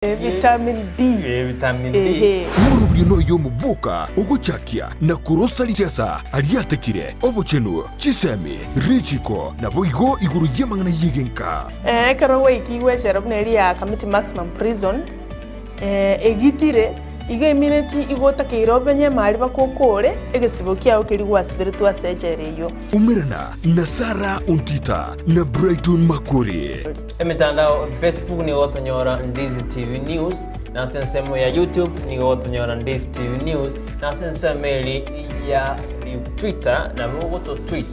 Vitamin D. Vitamin D. Ehe. Omoroberio noyo omoboka ogochakia na korosa risesa ariatekire, obochenu, chisemi, richiko, naboigo igoro y'amang'ana y'egenka. Ekero gwaikigwe echela buna eria ya Kamiti Maximum Prison, egitire, igo emineti igo otakeire omenye emari mpaka okore egesibo kiao keria gwasiberetwe ase echela eyio. Umerana na Sarah Ontita na Brighton Makori. Emetandao Facebook nigo gotonyora Ndizi TV News, na ase ensemo ya YouTube nigo gotonyora Ndizi TV News, na ase ensemo eri ya Twitter nabo ogototweet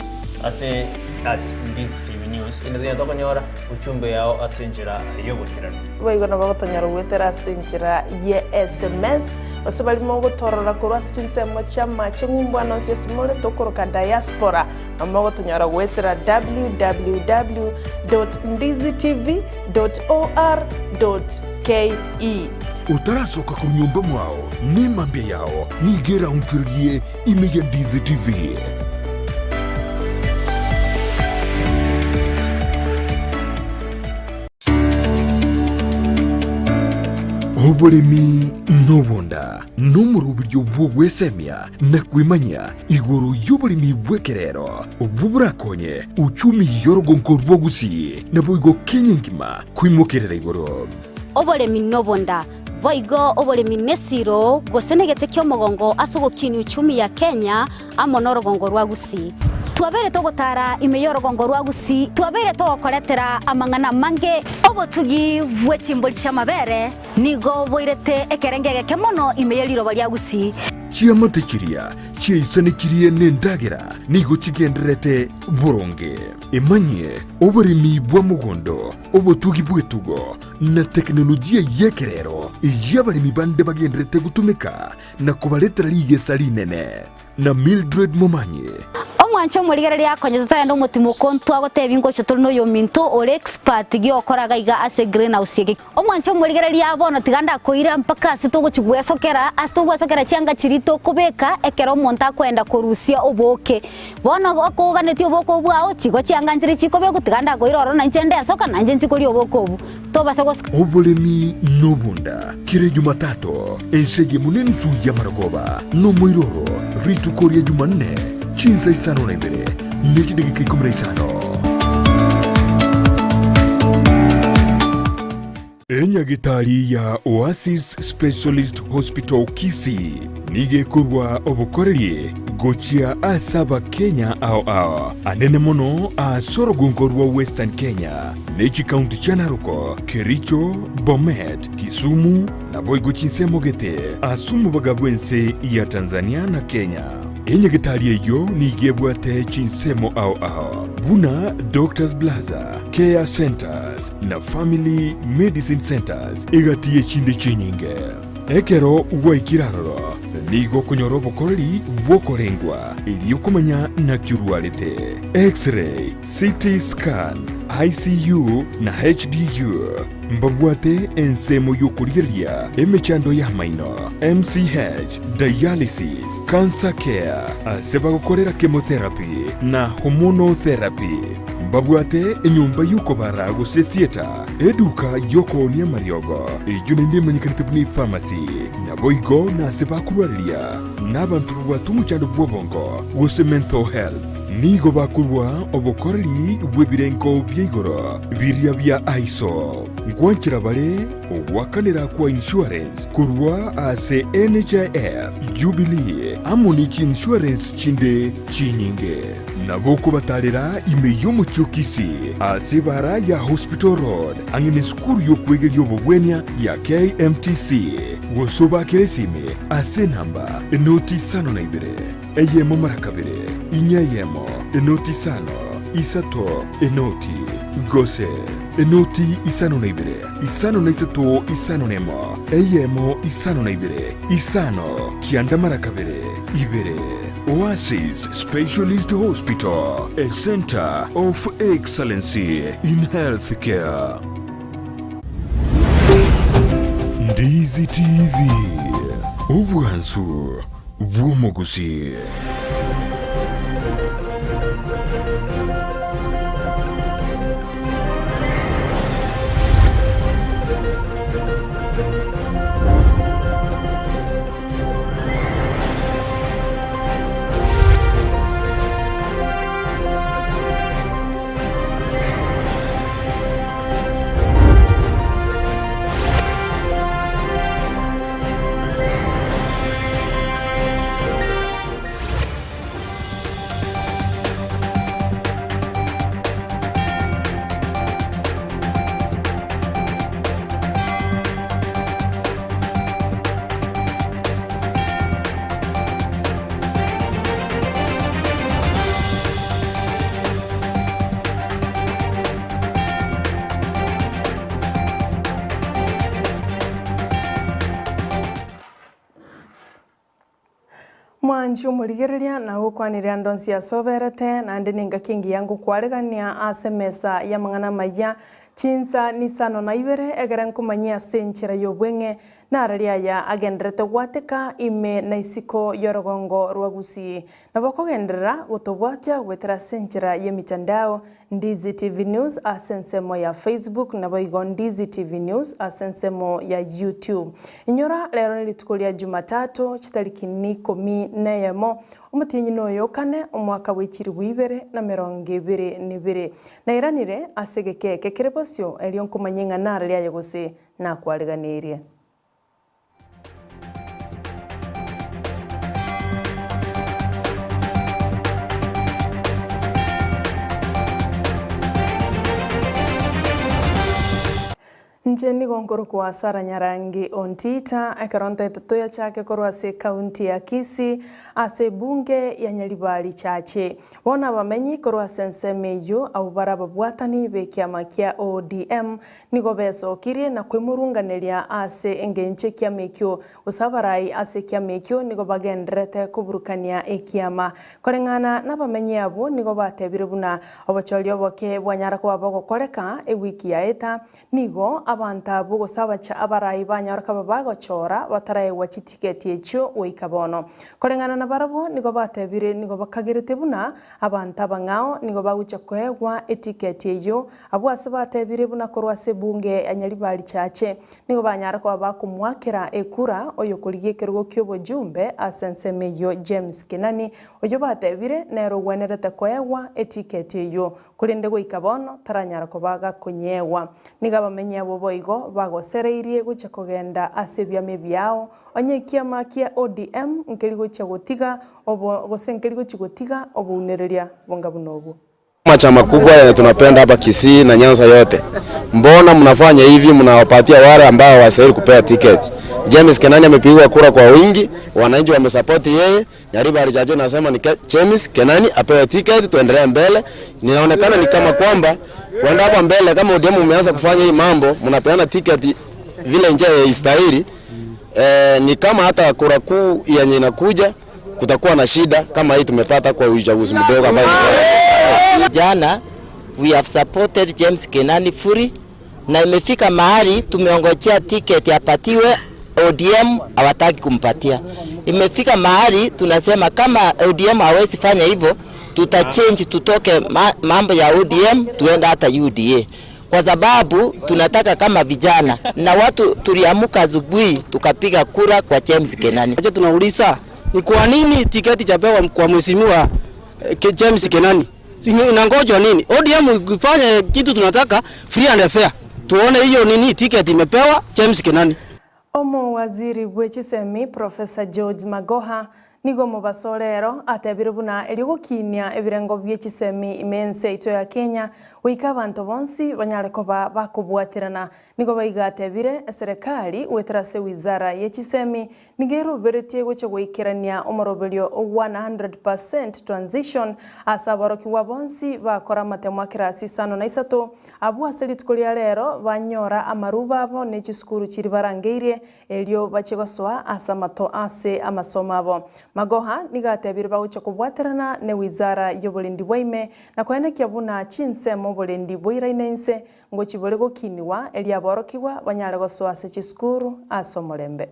ase at Ndizi TV News. Inde tonya tokonyora uchumbe yao ase enchera y'oboikeranu. Boigo nabo gotonyora goetera ase enchera ye sms, gose baria mogotorora korwa ase chinsemo chi'amache ng'umbu ande onsi ase more tokoroka diaspora. Nabo mogotonyora goetera www.ndizitv.or.ke. Otarasoka korwa nyomba mwao, nemambia yao nigo eraonchorerie ime ya Ndizi TV. Oboremi nobonda nomoroberio bw'ogwesemia na kwemanyia igoro y'oboremi bw'ekerero obwo borakonye uchumi y'orogonko rwa Gusii naboigo Kenya engima koimokerera igoro. Oboremi nobonda, boigo oboremi nesiro gose negete ki'omogongo ase ogokinia uchumi ya Kenya amo norogongo rwa Gusii. Twabeire togotara ime y'orogongo rwa Gusii, twabeire togokoretera amang'ana amange. Obotugi bwe chimbori chi'amabere nigo boirete ekerengo egeke mono ime ye riroba ria Gusii. Chiamate chiria chiaisanekirie nendagera nigo chigendererete boronge. Emanyie oboremi bwa mogondo, obotugi bw'etugo, na tekinolojia y'ekerero eyio abaremi bande bagendererete gotumeka na kobaretera rigesa rinene. Na Mildred Momanyi. Omwanche omorigereria akonye totarenda omotimoko ntwagotebia ngocha tore noyominto ore expert giokora gaiga ase greenhouse eke. Omwanche omorigereria bono tiga ndakoira mpaka ase togochi gwesokera ase togwesokera chianga chiria tokobeka ekero omonto akoenda korusia obooke. Bono okoganetie oboke obwo bwao chigo chianga nchire chikobekwa tiga ndakoira ororo nainche ndesoka nainche nchi koria oboke obwo. Tobasa gosoka. Oboremi nobonda, kera Ejumatato, ense eyemo nenusu y'amarogoba, nomoiroro, rituko ria Jumanne, chinsa isano na ibere, ne chidageka ikomi na isano. Enyagitari ya Oasis Specialist Hospital Kisii nigo ekorwa obokoreri gochia ase Abakenya ao ao, anene mono ase orogongo rwa Western Kenya ne chikaunti chia Narok, Kericho, Bomet, Kisumu naboigo chinsemo gete ase omobaga bw'ense ya Tanzania na Kenya. Enyagitari eyio nigo ebwate chinsemo ao ao buna Doctors Plaza, Care Centers na Family Medicine Centers egati y'echinde chinyinge. Ekero gwaikire aroro, nigo okonyora obokoreri bw'okorengwa erio komanya naki orwarete, X-ray, CT scan, ICU na HDU. Mbabwate ensemo y'okorigereria emechando y'amaino, MCH, dialysis, cancer care, ase bagokorera chemotherapy na hormonal therapy. Mbabwate enyomba y'okobara gose theatre, eduka y'okoonia amariogo, eyio naende emanyekanete buna epharmacy, naboigo nase bakorwareria nabanto babwate omochando bw'obongo gose mental health. Nigo bakorua obokoreri bw'ebirengo bia igoro biria bia ISO. Nkwanchera bare ogoakanera kwa insurance korwa ase NHIF, Jubilee amo ne chiinsurance chinde chinyinge. Nabo okobatarera ime y'omochie o Kisii ase ebara ya Hospital Road ang'e nesukuru y'okwegeria obobwenia ya KMTC gose obakere esimi ase enamba enoti isano na ibere eyemo mara kabere inya eyemo enoti isano isato enoti gose enoti isano na ibere isano na isato isano na emo eyemo isano na ibere isano kianda mara kabere ibere. Oasis Specialist Hospital, a center of excellency in healthcare. Ndizi TV, obwansu bw'omogusi. Mwanche omorigereria na gokwanire ande onsi ase oberete, naende nengaki engiya ngokwaregania ase emesa y'amang'ana amaya, chinsa nisano na ibere, egere nkomanyie ase enchera y'obweng'e, Narari aya agendererete gwateka ime na isiko y'orogongo rwa Gusii. Nabo okogenderera gotobwatia goetera ase enchera y'emitandao, Ndizi TV News ase ensemo ya Facebook naboigo Ndizi TV News ase ensemo ya YouTube. Inyora rero nerituko ria Jumatatu chitariki nikomi neyemo omotienyi noyo okane omwaka bwe chilifu ibere na merongo ebere nebere. Nairanire ase egeka eke kere bosio erio nkomanye ng'a narari aye gose Nakwariganirie. Inche nigo nkorokwa Sarah Nyarangi Ontita, ekero ntaete toyachake korwa ase ekaunti ya Kisii ase ebunge ya Nyaribari Chache. Bono abamenyi korwa ase ensemo eyio abwo bare ababwatani b'ekiama kia ODM Nigo besokirie na kwemurunganeria ase engencho ekiama ekio, gose abarai ase ekiama ekio nigo bagendererete koburukania ekiama. Koreng'ana nabamenyi abwo nigo batebire buna obochori oboke bwanyara koba bogokoreka ewiki yaeta, nigo abanto abwo gose abacha abarai banyara koba bagochora bataraegwa chitiketi echio goika bono. Koreng'ana nabarabwo nigo batebire nigo bakagerete buna abanto abang'ao nigo bagochia koegwa etiketi eyio Abwo ase batebire buna korwa ase ebunge ya Nyaribari Chache nigo banyara koba bakomoakera ekura oyokorigia ekerogo ki'obojumbe ase ensemo eyio James Kinani oyio batebire nere ogwenerete koegwa etiketi eyio korende goika bono taranyara koba gakonyegwa. Nigo abamenyi abwo boigo bagosereirie gochia kogenda ase ebiama ebiao onye ekiama kia ODM nkeri gochia gotiga obo gose nkeri gochia gotiga obounereria bonga buna obwo. Chama kubwa yenye tunapenda hapa Kisii na Nyanza yote. Mbona mnafanya hivi, mnawapatia wale ambao hawastahili kupea tiketi? James Kenani amepigwa kura kwa wingi, wananchi wamesapoti yeye. Nyaribari Chache nasema ni James Kenani apewe tiketi, tuendelee mbele. Ninaonekana ni kama kwamba kuenda hapa mbele, kama ODM umeanza kufanya hii mambo, mnapeana tiketi vile njia ya istahili. Eh, ni kama hata kura kuu yenye inakuja kutakuwa na shida kama hii tumepata kwa uchaguzi mdogo ambayo Jana we have supported James Kenani fully na imefika mahali tumeongojea ticket apatiwe, ODM hawataki kumpatia. Imefika mahali tunasema kama ODM hawezi fanya hivyo, tutachange tutoke mambo ya ODM tuenda hata UDA, kwa sababu tunataka kama vijana na watu tuliamuka asubuhi tukapiga kura kwa James Kenani. Acha tunauliza ni kwa nini tiketi chapewa kwa mheshimiwa James Kenani? Inangojwa nini? ODM ifanye kitu tunataka free and fair. Tuone hiyo nini tiketi imepewa James Kenani. Omowaziri bwe chisemi Professor George Magoha nigo omobaso orero atebire buna erio gokinia ebirengo bie chisemi ime ense yaito ya Kenya goika abanto bonsi banyare koba bakobwaterana. Nigo baiga atebire eserekari goetera ase ewizara ye chisemi Nigo eroberetie gochia goikerania omoroberio o 100% transition ase aborokigwa bonsi bakora amatemo a kerasi isano na isato, abwo ase rituko ria rero banyora amaruba abo ne chisukuru chiria barangeirie erio bachie gosoa ase amato ase amasomo abo. Magoha nigo atebire bagochia kobwaterana ne wizara y'oborendi bwa ime na koenekia buna chinsemo oborendi boiraine inse ngochia bore gokinigwa erio aborokigwa banyare gosoa ase chisukuru ase omorembe.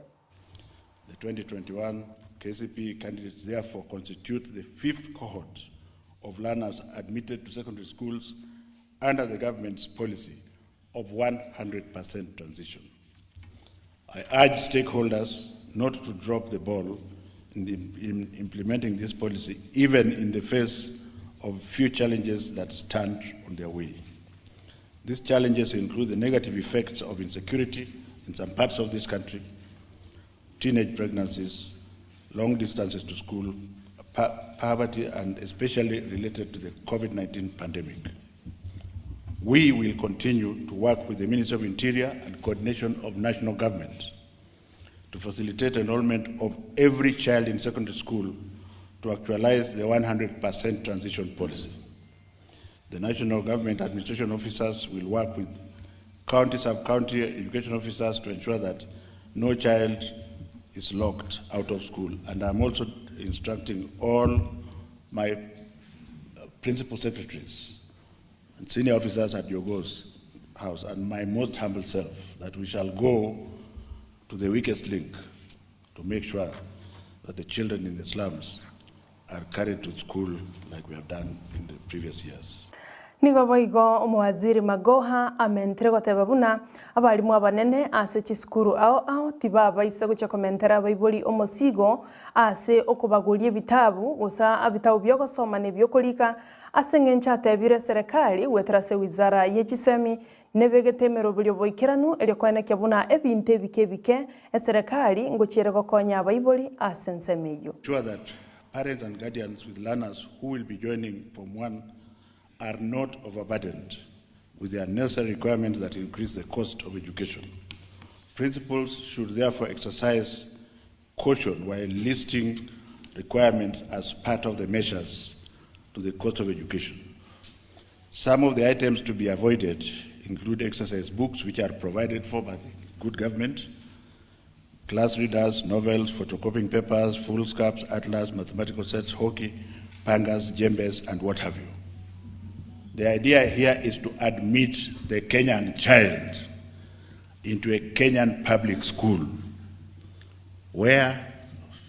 The 2021 KCPE candidates therefore constitute the fifth cohort of learners admitted to secondary schools under the government's policy of 100% transition. I urge stakeholders not to drop the ball in, the, in implementing this policy, even in the face of few challenges that stand on their way. These challenges include the negative effects of insecurity in some parts of this country, teenage pregnancies, long distances to school, poverty, and especially related to the COVID 19 pandemic. We will continue to work with the Ministry of Interior and coordination of national government to facilitate enrollment of every child in secondary school to actualize the 100% transition policy. The national government administration officers will work with county, sub-county education officers to ensure that no child is locked out of school. And I'm also instructing all my principal secretaries and senior officers at Yogo's house and my most humble self that we shall go to the weakest link to make sure that the children in the slums are carried to school like we have done in the previous years. Nigo boigo Omowaziri Magoha amentire goteba buna abalimu abanene ase chisukuru ao ao tibabaisa gochia komentera abaibori omosigo ase okobagoria ebitabu gose ebitabu biogosoma na ebiokorika ase eng'encho atebire eserekari goetera ase ewizara ye chisemi nebegete emeroberio boikeranu erio koenekia buna ebinto ebike ebike eserekari ngochiere gokonya abaibori ase ensemo eyio. Ensure that parents and guardians with learners who will be joining Form 1 are not overburdened with the unnecessary requirements that increase the cost of education. Principals should therefore exercise caution while listing requirements as part of the measures to the cost of education. Some of the items to be avoided include exercise books, which are provided for by the good government, class readers, novels, photocopying papers, foolscaps, atlas, mathematical sets, hockey, pangas, djembes, and what have you. The idea here is to admit the Kenyan child into a Kenyan public school where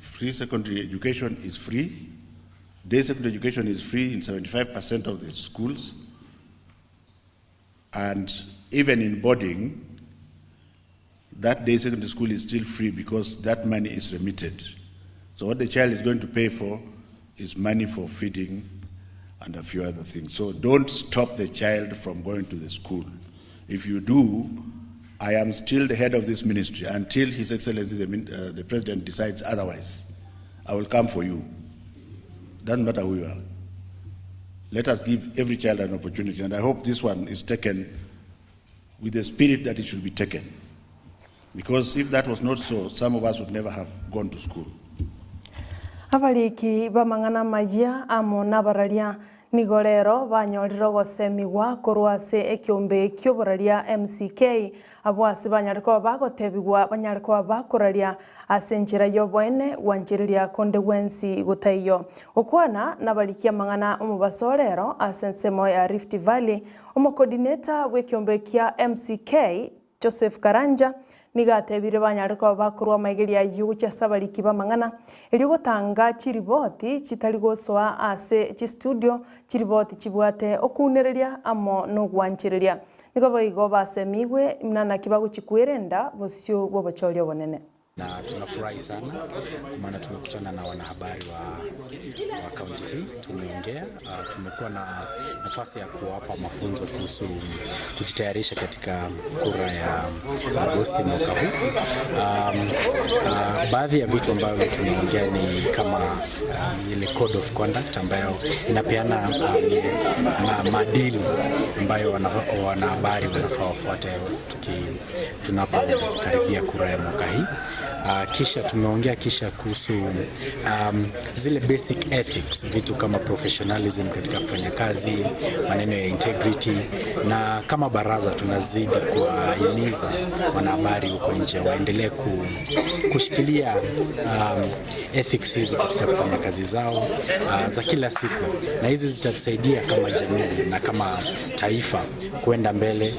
free secondary education is free, day secondary education is free in 75% of the schools, and even in boarding, that day secondary school is still free because that money is remitted. So what the child is going to pay for is money for feeding and a few other things. So don't stop the child from going to the school. If you do, I am still the head of this ministry until His Excellency the, uh, the President decides otherwise. I will come for you. Doesn't matter who you are. Let us give every child an opportunity, and I hope this one is taken with the spirit that it should be taken. Because if that was not so, some of us would never have gone to school. Abariki b'amang'ana amayia amo nabararia nigo rero banyorire ogosemigwa korwa ase ekeombe ki'oboraria MCK, abwo ase banyare koba bagotebigwa banyare koba bakoraria ase enchera y'oboene gwanchereria konde gwensi gotaiyo. Gokwana nabariki amang'ana omobaso o rero ase ensemo ya Rift Valley, omocoordinator bw'ekeombe kia MCK, Joseph Karanja, nigo atebire banyare koba bakorwa amaigerio ayio gochia ase abariki b'amang'ana, erio gotanga chiriboti chitari gosoa ase chistudio, chiriboti chibwate okounereria amo nogwanchereria. Nigo boigo basemigwe buna naki bagochia kwerenda bosio bw'obochori obonene. Na tunafurahi sana kwa maana tumekutana na wanahabari wa, wa kaunti hii, tumeongea uh, tumekuwa na nafasi ya kuwapa mafunzo kuhusu kujitayarisha katika kura ya Agosti mwaka huu. Um, uh, baadhi ya vitu ambavyo tumeongea ni kama um, ile code of conduct ambayo inapeana um, ma, maadili ambayo wanahabari wanafaa wafuate tunapokaribia kura ya mwaka hii. Uh, kisha tumeongea kisha kuhusu um, zile basic ethics, vitu kama professionalism katika kufanya kazi, maneno ya integrity, na kama baraza tunazidi kuwahimiza wanahabari huko nje waendelee ku, kushikilia um, ethics hizi katika kufanya kazi zao uh, za kila siku, na hizi zitatusaidia kama jamii na kama taifa kwenda mbele.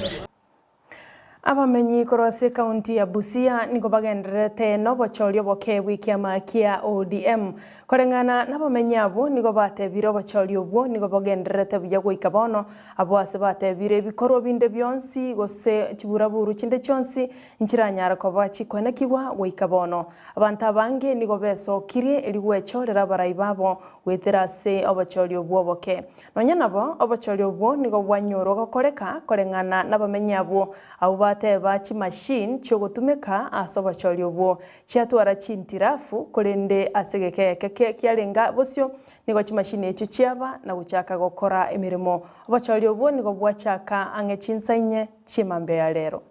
Abamenyi korwa ase ekaunti ya Busia nigo bagendererete nobochori oboke bw'ekiama kia ODM. Koreng'ana nabamenyi abwo nigo batebire obochori obwo nigo bogendererete buya goika bono, abwo ase batebire ebikorwa binde bionsi gose chiburaburu chinde chionsi nchiranyare koba chikoenekigwa goika bono. Abanto abange nigo besokirie erio gwechorera abarai babo goetera ase obochori obwo oboke. Nonya nabo, obochori obwo nigo bwanyorwa gokoreka koreng'ana nabamenyi abwo, abwo bateba chimachine chiogotumeka ase obochori obwo chiatwara chintirafu, korende ase egeka eke kiarenge bosio nigo chimachine echio chiaba na gochaka gokora emeremo. Obochori obwo nigo bwachaka ang'e chinsa inye chi'emambia ya rero.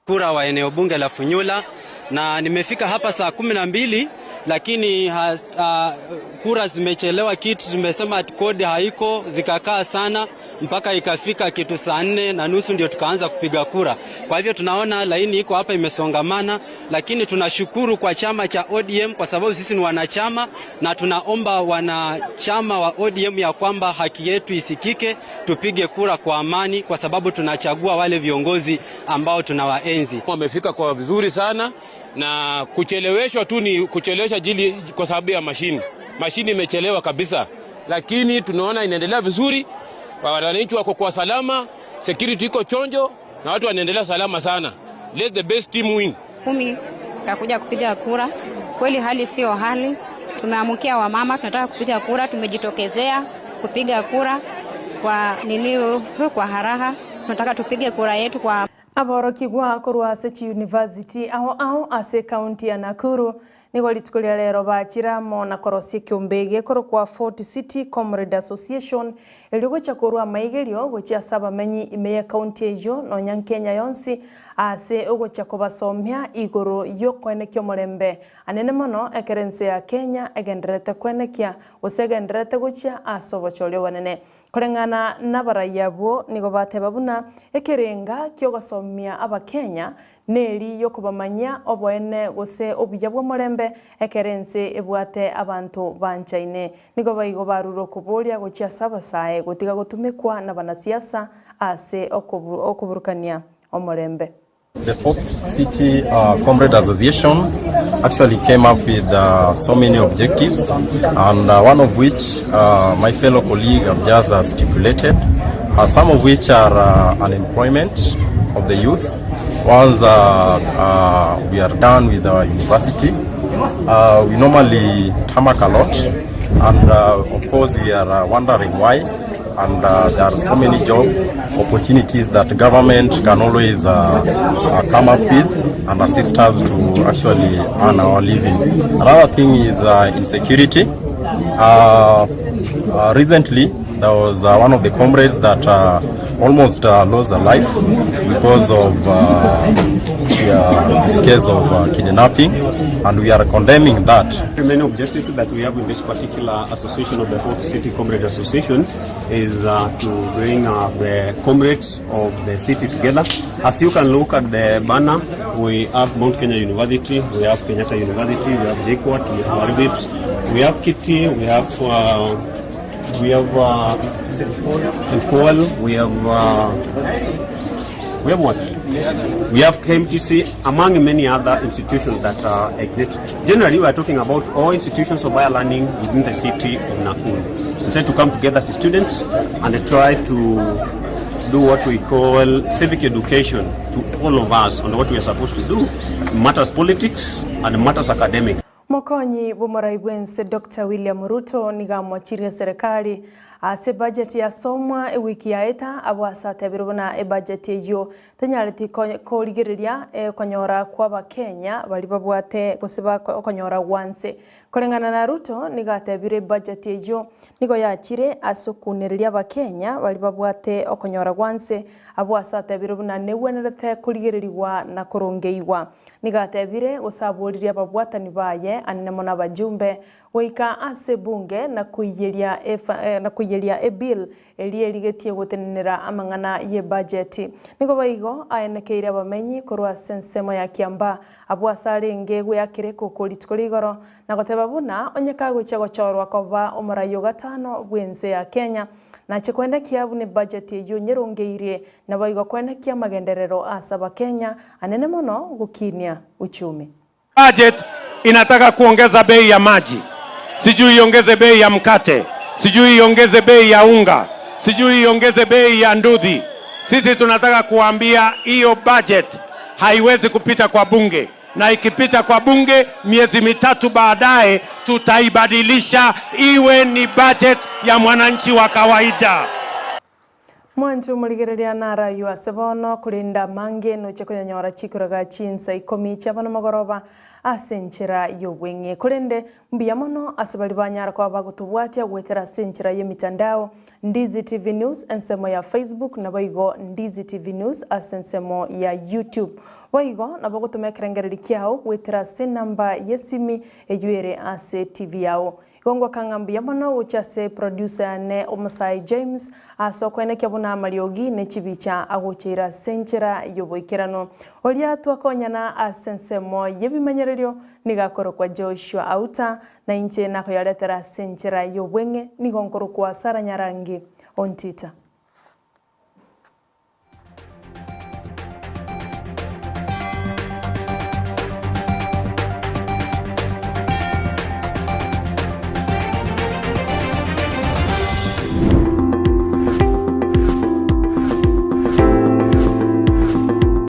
Kura wa eneo bunge la Funyula na nimefika hapa saa 12 lakini ha, ha, kura zimechelewa, kitu zimesema ati kodi haiko, zikakaa sana mpaka ikafika kitu saa 4:30 ndio tukaanza kupiga kura. Kwa hivyo tunaona laini iko hapa imesongamana, lakini tunashukuru kwa chama cha ODM kwa sababu sisi ni wanachama na tunaomba wanachama wa ODM ya kwamba haki yetu isikike, tupige kura kwa amani, kwa sababu tunachagua wale viongozi ambao tunawaenzi. Wamefika kwa vizuri sana na kucheleweshwa tu ni kuchelewesha jili kwa sababu ya mashini. Mashini imechelewa kabisa, lakini tunaona inaendelea vizuri, wananchi wako kwa salama, security iko chonjo na watu wanaendelea salama sana. Let the best team win. 10 kakuja kupiga kura. Kweli hali sio hali, tumeamkia wamama, tunataka kupiga kura, tumejitokezea kupiga kura kwa nini, kwa haraha, tunataka tupige kura yetu kwa Aborokigwa korwa ase chiyunivasiti ao ao ase ekaunti ya Nakuru nigo rituko ria rero bachire amo na korosia ekeombe gekorokwa Fort City Comrade Association erio gocha korwa amaigerio gochia ase abamenyi ime y'ekaunti eyio nonya Kenya yonsi ase ogochia kobasomia igoro y'okoenekia omorembe anene mono ekero ense ya Kenya egendererete koenekia gose egendererete gochia ase obochori obonene. Koreng'ana nabarai abwo nigo bateba buna ekerenga ki'ogosomia Abakenya neri y'okobamanyia oboene gose obuya bw'omorembe ekero ense ebwate abanto banchaine. Nigo baigo barure okoboria gochia ase abasae gotiga gotumekwa nabanasiasa ase okoburukania omorembe. The Fourth City Comrade Association actually came up with so many objectives, and one of which my fellow colleague have just stipulated, some of which are unemployment of the youths. Once we are done with our university, we normally tarmac a lot, and of course we are wondering why and there are so many job opportunities that government can always come up with and assist us to actually earn our living. Another thing is insecurity. Recently, there was one of the comrades that almost lost a life because of the case of kidnapping, and we are condemning that. The main objective that we have in this particular association of the Fourth City Comrade Association is to bring the comrades of the city together. As you can look at the banner, we have Mount Kenya University, we have Kenyatta University, we have JKUAT, we have RVIPS, we have Kitty, we have St. Paul, we have what? We have KMTC, among many other institutions that exist. Generally, we are talking about all institutions of higher learning within the city of Nakuru. We try to come together as students and try to do what we call civic education to all of us on what we are supposed to do, matters politics and matters academic. Mokonyi bw'omorai bwense Dr. William Ruto nigo amochirie serikali ase ebudget yasomwa ewiki yaeta abwo ase atebire buna ebudget eyio tenyareti korigereria okonyora kwa abakenya baria babwate gose okonyora gwanse. Koreng'ana na Ruto nigo atebire ebudget eyio nigo yachire ase okunereria abakenya baria babwate okonyora gwanse abwo ase atebire buna negwenerete korigereriwa na korongeiwa. Nigo atebire gose aboririe ababwatani baye anene mono abajumbe goika ase bunge na koiyeria na koiyeria ebill eria erigetie gotenenera amang'ana ye budget. Nigo baigo aenekeire abamenyi korwa ase ensemo ya Kiambaa abwo ase arenge goakire koko rituko rigoro na goteba buna onye kagochia gochorwa koba omorai o gatano bwense ya Kenya. Nache koenekia buna ebudget eyio nyerongeire naboigo koenekia amagenderero ase Abakenya anene mono gokinia uchumi. Budget inataka kuongeza bei ya maji, sijui iongeze bei ya mkate, sijui iongeze bei ya unga, sijui iongeze bei ya nduthi. Sisi tunataka kuambia hiyo budget haiwezi kupita kwa bunge, na ikipita kwa bunge miezi mitatu baadaye tutaibadilisha iwe ni budget ya mwananchi wa kawaida. Mwanche omorigereria naraywe ase bono, korende amange noche konyanyora chikuraga chinsa ikomi chia bono mogoroba ase enchera y'obweng'e. Korende mbuya mono ase baria banyara koba bagotobwatia goetera ase enchera y'emitandao, Ndizi TV News ensemo ya Facebook naboigo Ndizi TV News ase ensemo ya YouTube. Boigo nabo ogotoma ekerengererio kiao goetera ase enamba y'esimi eyio ere ase TV yao. Igo ngoaka ng'a mbuya mono gochia ase producer yane omosae James ase okoenekia buna amariogi ne chibicha agocheire ase enchera y'oboikeranu. Oria twakonyana ase ensemo y'ebimanyererio nigo akorokwa Joshua Auta, na inche nakoyaretera ase enchera y'obweng'e nigo nkorokwa Sarah Nyarangi Ontita.